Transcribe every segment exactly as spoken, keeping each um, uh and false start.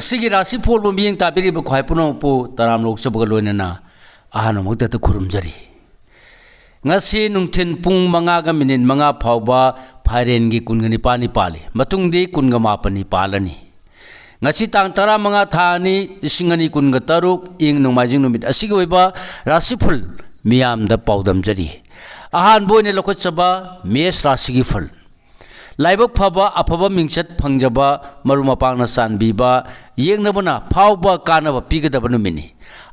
ꯁꯤꯒꯤ ꯔꯥꯁꯤꯐꯣꯜꯕꯨ ꯃꯤꯠꯌꯦꯡ ꯇꯥꯕꯤꯔꯤꯕ ꯈ꯭ꯋꯥꯏ ꯄꯨꯝꯅꯃꯛꯄꯨ ꯇꯔꯥꯝꯅ ꯑꯣꯛꯆꯕꯒ ꯂꯣꯏꯅꯅ ꯑꯍꯥꯟꯕꯃꯛꯇꯗ ꯈꯨꯔꯨꯝꯖꯔꯤ꯫ ꯉꯁꯤ ꯅꯨꯡꯊꯤꯜ ꯄꯨꯡ ꯃꯉꯥꯒ ꯃꯤꯅꯤꯠ ꯃꯉꯥ ꯐꯥꯎꯕ ꯐꯥꯏꯔꯦꯟꯒꯤ ꯀꯨꯟꯒ ꯅꯤꯄꯥꯜꯅꯤ ꯄꯥꯜꯂꯤ꯫ ꯃꯇꯨꯡꯗꯤ ꯀꯨꯟꯒ ꯃꯥꯄꯜꯅꯤ ꯄꯥꯜꯂꯅꯤ꯫ ꯉꯁꯤ ꯇꯥꯡ ꯇꯔꯥꯃꯉꯥ, ꯊꯥ ꯑꯅꯤ, ꯂꯤꯁꯤꯡ ꯑꯅꯤ ꯀꯨꯟꯒ ꯇꯔꯨꯛ, ꯏꯪ ꯅꯣꯡꯃꯥꯏꯖꯤꯡ ꯅꯨꯃꯤꯠ ꯑꯁꯤꯒꯤ ꯑꯣꯏꯕ ꯔꯥꯁꯤꯐꯜ ꯃꯤꯌꯥꯝꯗ ꯄꯥꯎꯗꯝꯖꯔꯤ꯫ ꯑꯍꯥꯟꯕ ꯑꯣꯏꯅ ꯂꯧꯈꯠꯆꯕ ꯃꯦꯁ ꯔꯥꯁꯤꯒꯤ ꯐꯜ꯫ ꯂꯥꯏꯕꯛ ꯐꯕ, ꯑꯐꯕ ꯃꯤꯡꯆꯠ ꯐꯪꯖꯕ, ꯃꯔꯨꯞ ꯃꯄꯥꯡꯅ ꯆꯥꯟꯕꯤꯕ, ꯌꯦꯛꯅꯕꯅ ꯐꯥꯎꯕ ꯀꯥꯟꯅꯕ ꯄꯤꯒꯗꯕ ꯅꯨꯃꯤꯠꯅꯤ꯫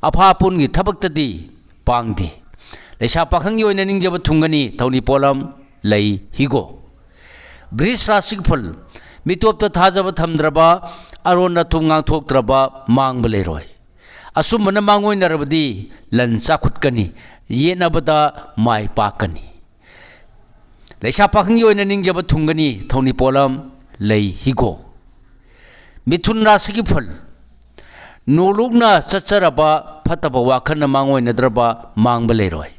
ꯑꯐꯥ ꯄꯨꯟꯒꯤ ꯊꯕꯛꯇꯗꯤ ꯄꯥꯡꯗꯦ꯫ ꯂꯩꯁꯥ ꯄꯥꯈꯪꯒꯤ ꯑꯣꯏꯅ ꯅꯤꯡꯖꯕ ꯊꯨꯡꯒꯅꯤ꯫ ꯊꯧꯅꯤ ꯄꯣꯠꯂꯝ ꯂꯩ ꯍꯤꯒꯣꯛ꯫ ꯕ꯭ꯔꯤꯖ ꯔꯥꯁꯤꯒꯤ ꯐꯜ꯫ ꯃꯤꯇꯣꯞꯇ ꯊꯥꯖꯕ ꯊꯝꯗ꯭ꯔꯕ, ꯑꯔꯣꯟ ꯑꯊꯨꯝ ꯉꯥꯡꯊꯣꯛꯇ꯭ꯔꯕ ꯃꯥꯡꯕ ꯂꯩꯔꯣꯏ꯫ ꯑꯆꯨꯝꯕꯅ ꯃꯥꯡꯑꯣꯏꯅꯔꯕꯗꯤ ꯂꯟ ꯆꯥꯈꯠꯀꯅꯤ, ꯌꯦꯠꯅꯕꯗ ꯃꯥꯏ ꯄꯥꯛꯀꯅꯤ꯫ ꯂꯩꯁꯥ ꯄꯥꯈꯪꯒꯤ ꯑꯣꯏꯅ ꯅꯤꯡꯖꯕ ꯊꯨꯡꯒꯅꯤ꯫ ꯊꯧꯅꯤ ꯄꯣꯠꯂꯝ ꯂꯩ ꯍꯤꯒꯣꯛ꯫ ꯃꯤꯊꯨꯟ ꯔꯥꯁꯤꯒꯤ ꯐꯜ꯫ ꯅꯣꯂꯨꯛꯅ ꯆꯠꯆꯔꯕ, ꯐꯠꯇꯕ ꯋꯥꯈꯜꯅ ꯃꯥꯡꯑꯣꯏꯅꯗ꯭ꯔꯕ ꯃꯥꯡꯕ ꯂꯩꯔꯣꯏ꯫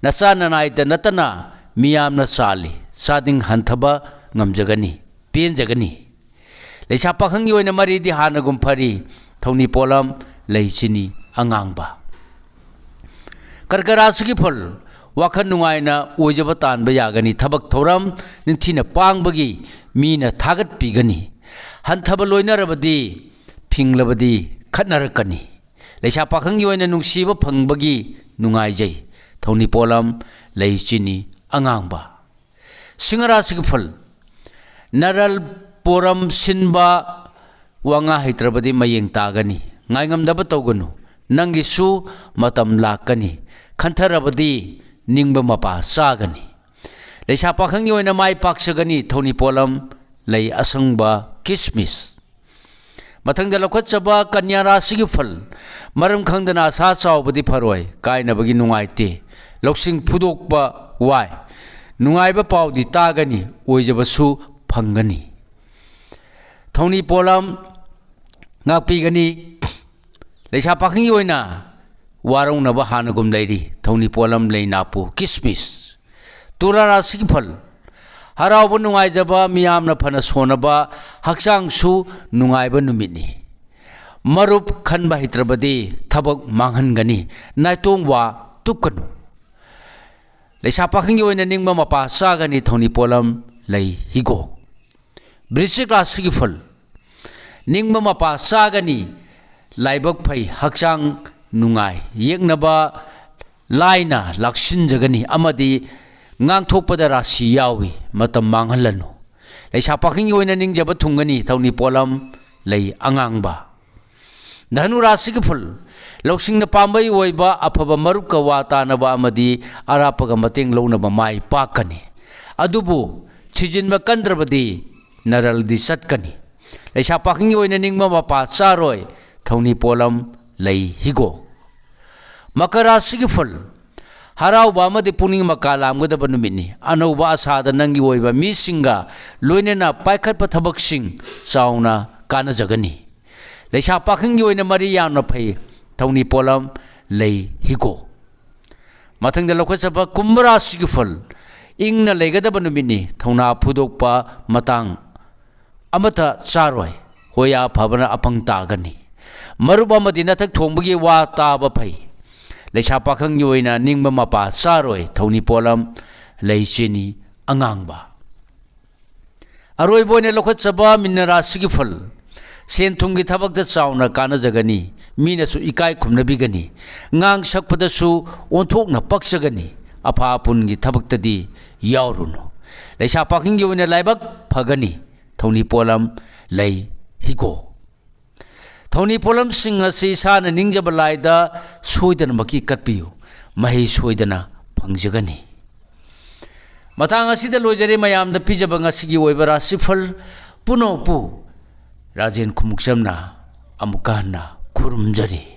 ꯅꯆꯥ ꯅꯅꯥꯏꯗ ꯅꯠꯇꯅ ꯃꯤꯌꯥꯝꯅ ꯆꯥꯜꯂꯤ, ꯆꯥꯗꯤꯡ ꯍꯟꯊꯕ ꯉꯝꯖꯒꯅꯤ, ꯄꯦꯟꯖꯒꯅꯤ꯫ ꯂꯩꯁꯥ ꯄꯥꯈꯪꯒꯤ ꯑꯣꯏꯅ ꯃꯔꯤꯗꯤ ꯍꯥꯟꯅꯒꯨꯝ ꯐꯔꯤ꯫ ꯊꯧꯅꯤ ꯄꯣꯠꯂꯝ ꯂꯩ ꯆꯤꯅꯤ ꯑꯉꯥꯡꯕ꯫ ꯀꯔꯀ ꯔꯥꯁꯤꯒꯤ ꯐꯜ꯫ ꯋꯥꯈꯜ ꯅꯨꯡꯉꯥꯏꯅ ꯑꯣꯏꯖꯕ ꯇꯥꯟꯕ ꯌꯥꯒꯅꯤ꯫ ꯊꯕꯛ ꯊꯧꯔꯝ ꯅꯤꯡꯊꯤꯅ ꯄꯥꯡꯕꯒꯤ ꯃꯤꯅ ꯊꯥꯒꯠꯄꯤꯒꯅꯤ꯫ ꯍꯟꯊꯕ ꯂꯣꯏꯅꯔꯕꯗꯤ ꯐꯤꯡꯂꯕꯗꯤ ꯈꯠꯅꯔꯛꯀꯅꯤ꯫ ꯂꯩꯁꯥ ꯄꯥꯈꯪꯒꯤ ꯑꯣꯏꯅ ꯅꯨꯡꯁꯤꯕ ꯐꯪꯕꯒꯤ ꯅꯨꯡꯉꯥꯏꯖꯩ꯫ ꯊꯧꯅꯤ ꯄꯣꯠꯂꯝ ꯂꯩ ꯆꯤꯅꯤ ꯑꯉꯥꯡꯕ꯫ ꯁꯤꯡꯍ ꯔꯥꯁꯤꯒꯤ ꯐꯜ꯫ ꯅꯔꯜ ꯄꯣꯔꯝ ꯁꯤꯟꯕ, ꯋꯥ ꯉꯥ ꯍꯩꯇ꯭ꯔꯕꯗꯤ ꯃꯌꯦꯡ ꯇꯥꯒꯅꯤ꯫ ꯉꯥꯏꯉꯝꯗꯕ ꯇꯧꯒꯅꯨ꯫ ꯅꯪꯒꯤꯁꯨ ꯃꯇꯝ ꯂꯥꯛꯀꯅꯤ꯫ ꯈꯟꯊꯔꯕꯗꯤ ꯅꯤꯡꯕ ꯃꯄꯥ ꯆꯥꯒꯅꯤ꯫ ꯂꯩꯁꯥ ꯄꯥꯈꯪꯒꯤ ꯑꯣꯏꯅ ꯃꯥꯏ ꯄꯥꯛꯆꯒꯅꯤ꯫ ꯊꯧꯅꯤ ꯄꯣꯠꯂꯝ ꯂꯩ ꯑꯁꯪꯕ, ꯀꯤꯁꯃꯤꯁ꯫ ꯃꯊꯪꯗ ꯂꯧꯈꯠꯆꯕ ꯀꯟꯌꯥ ꯔꯥꯁꯤꯒꯤ ꯐꯜ꯫ ꯃꯔꯝ ꯈꯪꯗꯅ ꯑꯁꯥ ꯆꯥꯎꯕꯗꯤ ꯐꯔꯣꯏ꯫ ꯀꯥꯏꯅꯕꯒꯤ ꯅꯨꯡꯉꯥꯏꯇꯦ꯫ ꯂꯧꯁꯤꯡ ꯐꯨꯗꯣꯛꯄ ꯋꯥꯏ꯫ ꯅꯨꯡꯉꯥꯏꯕ ꯄꯥꯎꯗꯤ ꯇꯥꯒꯅꯤ, ꯑꯣꯏꯖꯕꯁꯨ ꯐꯪꯒꯅꯤ꯫ ꯊꯧꯅꯤ ꯄꯣꯠꯂꯝ ꯉꯥꯛꯄꯤꯒꯅꯤ꯫ ꯂꯩꯁꯥ ꯄꯥꯈꯪꯒꯤ ꯑꯣꯏꯅ ꯋꯥꯔꯧꯅꯕ ꯍꯥꯟꯅꯒꯨꯝ ꯂꯩꯔꯤ꯫ ꯊꯧꯅꯤ ꯄꯣꯠꯂꯝ ꯂꯩ ꯅꯥꯄꯨ, ꯀꯤꯁꯃꯤꯁ꯫ ꯇꯨꯂꯥ ꯔꯥꯁꯤꯒꯤ ꯐꯜ꯫ ꯍꯔꯥꯎꯕ ꯅꯨꯡꯉꯥꯏꯖꯕ, ꯃꯤꯌꯥꯝꯅ ꯐꯅ ꯁꯣꯟꯅꯕ, ꯍꯛꯆꯥꯡꯁꯨ ꯅꯨꯡꯉꯥꯏꯕ ꯅꯨꯃꯤꯠꯅꯤ꯫ ꯃꯔꯨꯞ ꯈꯟꯕ ꯍꯩꯇ꯭ꯔꯕꯗꯤ ꯊꯕꯛ ꯃꯥꯡꯍꯟꯒꯅꯤ꯫ ꯅꯥꯏꯇꯣꯝ ꯋꯥ ꯇꯨꯞꯀꯅꯨ꯫ ꯂꯩꯁꯥ ꯄꯥꯈꯪꯒꯤ ꯑꯣꯏꯅ ꯅꯤꯡꯕ ꯃꯄꯥ ꯆꯥꯒꯅꯤ꯫ ꯊꯧꯅꯤ ꯄꯣꯠꯂꯝ ꯂꯩ ꯍꯤꯒꯣꯛ꯫ ꯕ꯭ꯔꯤꯁꯤꯛ ꯔꯥꯁꯤꯒꯤ ꯐꯜ꯫ ꯅꯤꯡꯕ ꯃꯄꯥ ꯆꯥꯒꯅꯤ꯫ ꯂꯥꯏꯕꯛ ꯐꯩ, ꯍꯛꯆꯥꯡ ꯅꯨꯡꯉꯥꯏ꯫ ꯌꯦꯛꯅꯕ ꯂꯥꯏꯅ ꯂꯥꯛꯁꯤꯟꯖꯒꯅꯤ ꯑꯃꯗꯤ ꯉꯥꯡꯊꯣꯛꯄꯗ ꯔꯥꯁꯤ ꯌꯥꯎꯏ꯫ ꯃꯇꯝ ꯃꯥꯡꯍꯜꯂꯅꯨ꯫ ꯂꯩꯁꯥ ꯄꯥꯈꯪꯒꯤ ꯑꯣꯏꯅ ꯅꯤꯡꯖꯕ ꯊꯨꯡꯒꯅꯤ꯫ ꯊꯧꯅꯤ ꯄꯣꯠꯂꯝ ꯂꯩ ꯑꯉꯥꯡꯕ꯫ ꯙꯅꯨ ꯔꯥꯁꯤꯒꯤ ꯐꯨꯜ꯫ ꯂꯧꯁꯤꯡꯅ ꯄꯥꯝꯕꯩ ꯑꯣꯏꯕ ꯑꯐꯕ ꯃꯔꯨꯞꯀ ꯋꯥ ꯇꯥꯅꯕ ꯑꯃꯗꯤ ꯑꯔꯥꯞꯄꯒ ꯃꯇꯦꯡ ꯂꯧꯅꯕ ꯃꯥꯏ ꯄꯥꯛꯀꯅꯤ꯫ ꯑꯗꯨꯕꯨ ꯊꯤꯖꯤꯟꯕ ꯀꯟꯗ꯭ꯔꯕꯗꯤ ꯅꯔꯜꯗꯤ ꯆꯠꯀꯅꯤ꯫ ꯂꯩꯁꯥ ꯄꯥꯈꯪꯒꯤ ꯑꯣꯏꯅ ꯅꯤꯡꯕ ꯃꯄꯥ ꯆꯥꯔꯣꯏ꯫ ꯊꯧꯅꯤ ꯄꯣꯠꯂꯝ ꯂꯩ ꯍꯤꯒꯣꯛ꯫ ꯃꯀꯔ ꯔꯥꯁꯤꯒꯤ ꯐꯨꯜ꯫ ꯍꯔꯥꯎꯕ ꯑꯃꯗꯤ ꯄꯨꯛꯅꯤꯡ ꯃꯀꯥ ꯂꯥꯝꯒꯗꯕ ꯅꯨꯃꯤꯠꯅꯤ꯫ ꯑꯅꯧꯕ ꯑꯁꯥꯗ ꯅꯪꯒꯤ ꯑꯣꯏꯕ ꯃꯤꯁꯤꯡꯒ ꯂꯣꯏꯅꯅ ꯄꯥꯏꯈꯠꯄ ꯊꯕꯛꯁꯤꯡ ꯆꯥꯎꯅ ꯀꯥꯟꯅꯖꯒꯅꯤ꯫ ꯂꯩꯁꯥ ꯄꯥꯈꯪꯒꯤ ꯑꯣꯏꯅ ꯃꯔꯤ ꯌꯥꯝꯅ ꯐꯩ꯫ ꯊꯧꯅꯤ ꯄꯣꯠꯂꯝ ꯂꯩ ꯍꯤꯒꯣꯛ꯫ ꯃꯊꯪꯗ ꯂꯧꯈꯠꯆꯕ ꯀꯨꯝꯚ ꯔꯥꯁꯤꯒꯤ ꯐꯜ꯫ ꯏꯪꯅ ꯂꯩꯒꯗꯕ ꯅꯨꯃꯤꯠꯅꯤ꯫ ꯊꯧꯅꯥ ꯐꯨꯗꯣꯛꯄ ꯃꯇꯥꯡ ꯑꯃꯠꯇ ꯆꯥꯔꯣꯏ꯫ ꯍꯣꯌꯥ ꯐꯕꯅ ꯑꯄꯪ ꯇꯥꯒꯅꯤ꯫ ꯃꯔꯨꯞ ꯑꯃꯗꯤ ꯅꯊꯛ ꯊꯣꯡꯕꯒꯤ ꯋꯥ ꯇꯥꯕ ꯐꯩ꯫ ꯂꯩꯁꯥ ꯄꯥꯈꯪꯒꯤ ꯑꯣꯏꯅ ꯅꯤꯡꯕ ꯃꯄꯥ ꯆꯥꯔꯣꯏ꯫ ꯊꯧꯅꯤ ꯄꯣꯠꯂꯝ ꯂꯩ ꯆꯤꯅꯤ ꯑꯉꯥꯡꯕ꯫ ꯑꯔꯣꯏꯕ ꯑꯣꯏꯅ ꯂꯧꯈꯠꯆꯕ ꯃꯤꯟꯅ ꯔꯥꯁꯤꯒꯤ ꯐꯜ꯫ ꯁꯦꯟ ꯊꯨꯝꯒꯤ ꯊꯕꯛꯇ ꯆꯥꯎꯅ ꯀꯥꯟꯅꯖꯒꯅꯤ꯫ ꯃꯤꯅꯁꯨ ꯏꯀꯥꯏ ꯈꯨꯝꯅꯕꯤꯒꯅꯤ꯫ ꯉꯥꯡ ꯁꯛꯄꯗꯁꯨ ꯑꯣꯟꯊꯣꯛꯅ ꯄꯛꯆꯒꯅꯤ꯫ ꯑꯐꯥ ꯑꯄꯨꯟꯒꯤ ꯊꯕꯛꯇꯗꯤ ꯌꯥꯎꯔꯨꯅꯨ꯫ ꯂꯩꯁꯥ ꯄꯥꯈꯪꯒꯤ ꯑꯣꯏꯅ ꯂꯥꯏꯕꯛ ꯐꯒꯅꯤ꯫ ꯊꯧꯅꯤ ꯄꯣꯠꯂꯝ ꯂꯩ ꯍꯤꯒꯣꯛ꯫ ꯊꯧꯅꯤ ꯄꯣꯠꯂꯝꯁꯤꯡ ꯑꯁꯤ ꯏꯁꯥꯅ ꯅꯤꯡꯖꯕ ꯂꯥꯏꯗ ꯁꯣꯏꯗꯅꯃꯛꯀꯤ ꯀꯠꯄꯤꯌꯨ꯫ ꯃꯍꯩ ꯁꯣꯏꯗꯅ ꯐꯪꯖꯒꯅꯤ꯫ ꯃꯇꯥꯡ ꯑꯁꯤꯗ ꯂꯣꯏꯖꯔꯦ ꯃꯌꯥꯝꯗ ꯄꯤꯖꯕ ꯉꯁꯤꯒꯤ ꯑꯣꯏꯕ ꯔꯥꯁꯤꯐꯜ ꯄꯨꯝꯅꯃꯛꯄꯨ ꯔꯥꯖꯦꯟ ꯈꯨꯃꯨꯛꯆꯝꯅ ꯑꯃꯨꯛꯀ ꯍꯟꯅ ꯈꯨꯔꯨꯝꯖꯔꯤ꯫